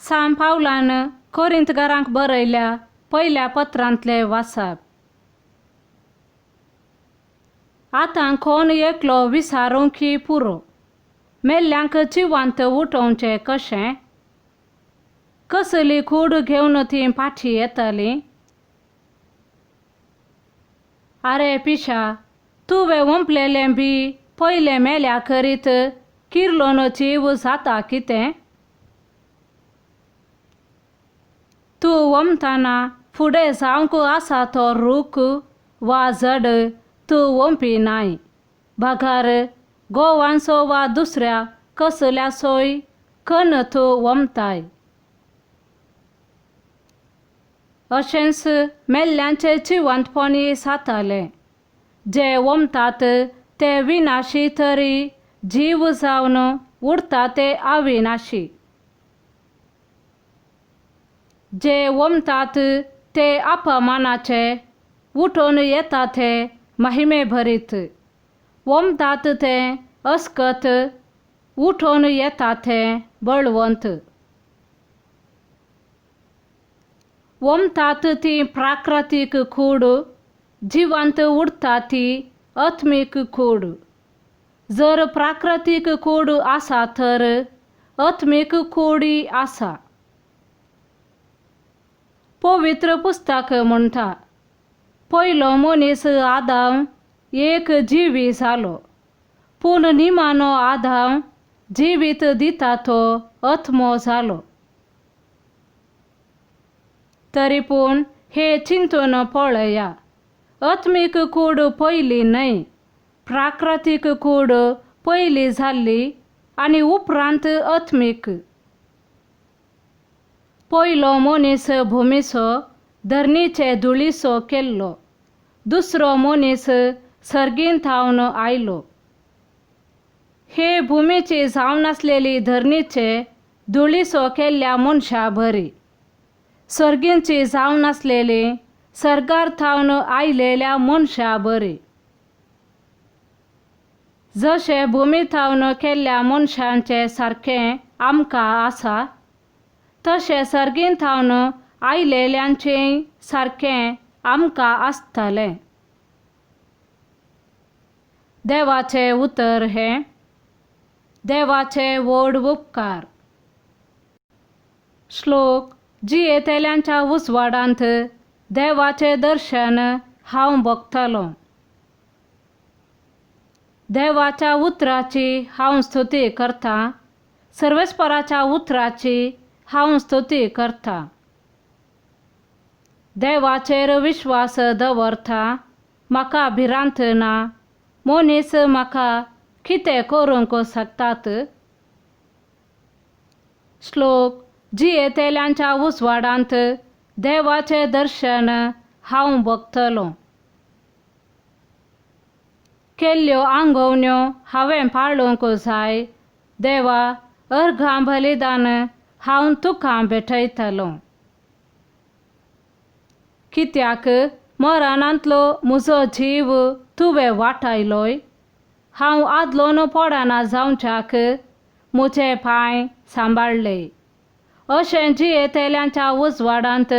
सांत पावलान कोरिंतकारांक बरयल्या पयल्या पत्रांतले वाचप. आतां कोण एकलो विसारूंक पुरो, मेल्ल्यांक जिवंत उठोवचें कशें? कसली कूड घेवन तीं फाटीं येतलीं? आरे पिशा, तुवें वोंपलेलें बी पयलें मेल्या करीत किर्लोन जीव जाता कितें? तूं वोमतना फुडें जावंक आसा तो रूख वा झड तूं वोंपी नाय, बगर गोवांचो वा दुसऱ्या कसल्याचोय कण तूं वोमताय. अशेंच मेल्ल्यांचें जिवंतपणूय जातालें. जे वोमतात ते विनाशी तरी जीव जावन उरता ते अविनाशी. जे वोमतात ते अपमानाचे, उठून येता ते महिमे भरीत. वोमतात ते अस्कत, उठून येता ते बळवंत. वोमतात ती प्राकृतीक कूड, जिवंत उरता ती आत्मीक कूड. जर प्राकृतीक कूड आसा तर आत्मीक कूडय आसा. पवित्र पुस्तक म्हणटा, पयलो मनीस आदांव एक जिवी जालो, पूण निमाणो आदांव जिवीत दिता तो आत्मो जालो. तरी पूण हें चिंतून पळया, आत्मीक कूड पयली न्हय, प्राकृतीक कूड पयली जाल्ली आनी उपरांत आत्मीक. पयलो मनीस भुमीचो, धरणीचे धुळीचो केल्लो, दुसरो मनीस सर्गीन थावन आयलो. हे भुमीची जावन आसलेली धरणीचे धुळीचो केल्ल्या मनशा बरी, सर्गींची जावन आसलेली सर्गार थावन आयलेल्या मनशा बरी. जशें भुमी थावन केल्ल्या मनशांचे सारकें आमकां आसा, तशें सर्गीन थावन आयलेल्यांचें सारकें आमकां आसतलें. देवाचें उतर हें देवाचे व्हड उपकार. श्लोक जियेतल्यांच्या उजवाडांत देवाचें दर्शन हांव भोगतलों. देवाच्या उतराची हांव स्तुती करतां, सर्वेस्पराच्या उतराची हांव स्तुती करतां. देवाचेर विश्वास दवरता, म्हाका भिरांत ना, मनीस म्हाका कितें करूंक शकतात? श्लोक जियेतल्यांच्या उजवाडांत देवाचें दर्शन हांव भोगतलों. केल्ल्यो आंगोवण्यो हांवें पाळूंक जाय, देवा अर्घां बलिदान हांव तुका भेटयतलों. कित्याक मरणांतलो म्हजो जीव तुवें वाटायलोय, हांव आदलोन पडना जावच्याक म्हजे पांय सांबाळ्ळे. अशें जियेतल्यांच्या उजवाडांत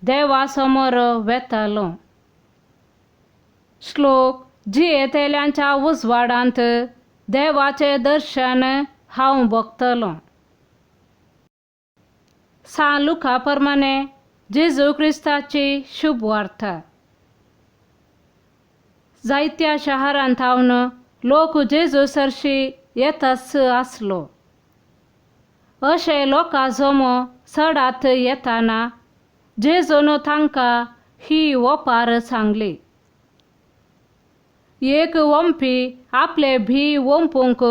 देवा समोर वेतलो. श्लोक जियेतल्यांच्या उजवाडांत देवाचें दर्शन हांव भोगतलों. सांत लुका प्रमाणे जेजू क्रिस्ताची शुभ वार्ता. जायत्या शहरांत थावन लोक जेजू सरशी येतच आसलो. अशें लोकां जमो चडात येताना जेजून तांकां ही ओपार सांगली. एक वोमपी आपले भी वोंपूंक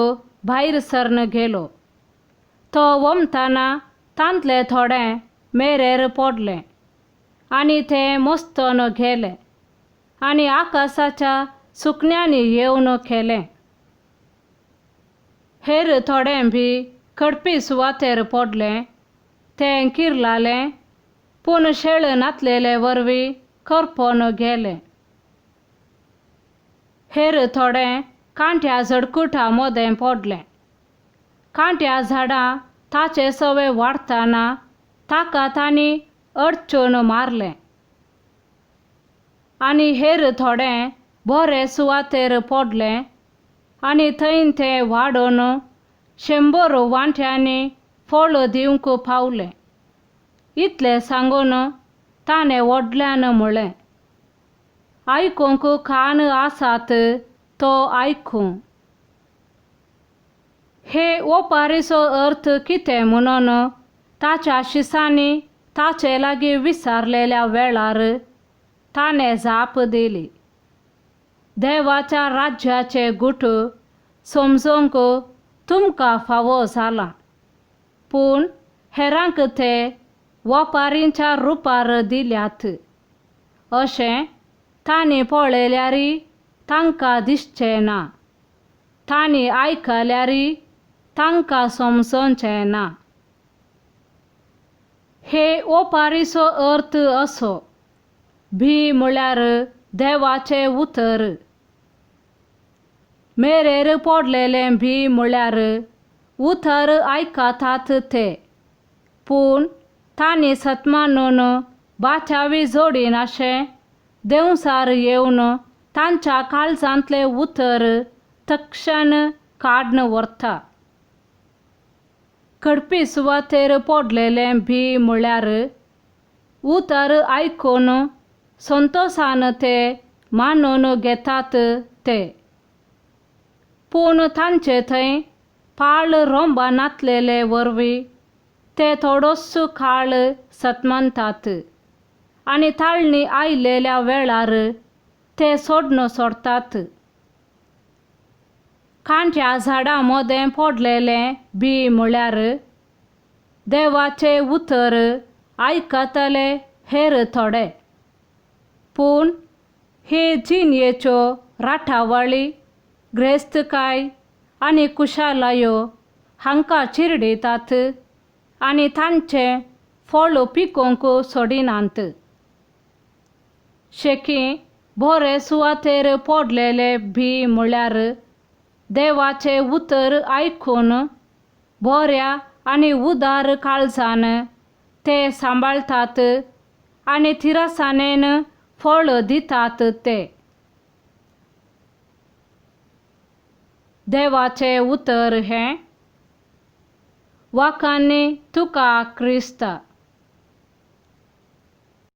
भायर सरन गेलो. तो वोमतना तांतले थोडे मेरेर पडले आनी ते मस्तोन गेले आनी आकाशाच्या सुकण्यांनी येवन केलें. हेर थोडे बी कडपी सुवातेर पडले, तें किर्लालें, पूण शेळ नातलेले वरवीं करपोन गेलें. हेर थोडे कांट्या झडकुटा मोदें पडलें. कांट्या झाडां ताचे सवे वाडटना ताका तांणी अडचण मारलें. आनी हेर थोडें बरे सुवातेर पडलें आनी थंय तें वाडोवन 100 वांट्यांनी फळ दिवंक पावलें. इतलें सांगून ताणें व्हडल्यान म्हणलें, आयकूंक कान आसात तो आयकूं. हे ओपारीचो अर्थ कितें म्हणून ताच्या शिसांनी ताचे लागीं विचारलेल्या वेळार ताणें जाप दिली, देवाच्या राज्याचे गुट समजूंक तुमकां फावो जालां, पूण हेरांक ते वपारींच्या रुपार दिल्यात. अशें तांणी पळयल्यार तांकां दिसचें ना, तांणी आयकल्यार तांकां समजचें ना. हे ओपारीचो अर्थ असो, भी म्हळ्यार देवाचें उतर, मेरेर पडलेलें भी म्हळ्यार उतर आयकतात ते, पूण तांणी सत्मानून बाचावी जोडिनाशें देंवचार येवन तांच्या काळजांतलें उतर तक्षण काडून व्हरता. कडपी सुवातेर पडलेलें भी म्हळ्यार उतर आयकून संतोशान ते मानून घेतात ते, पूण तांचे थंय पाळ रोंबा नातलेले वरवीं ते थोडोच काळ सतमानतात आनी ताळणी आयलेल्या वेळार ते सोडून सोडटात. कांट्या झाडां मदें पडलेलें बी म्हळ्यार देवाचें उतर आयकतले हेर थोडे, पूण हे जिणयेच्यो राटावळी, ग्रेस्तकाय आनी कुशालायो हांकां चिरडितात आनी तांचें फळ पिकोवंक सोडिनात. शेकी बरे सुवातेर पडलेले बी म्हळ्यार देवाचें उतर आयकून बऱ्या आनी उदार काळजान ते सांबाळटात आनी थिरसाणेन फळ दितात ते. देवाचें उतर हें वाखांनी तुका क्रिस्ता.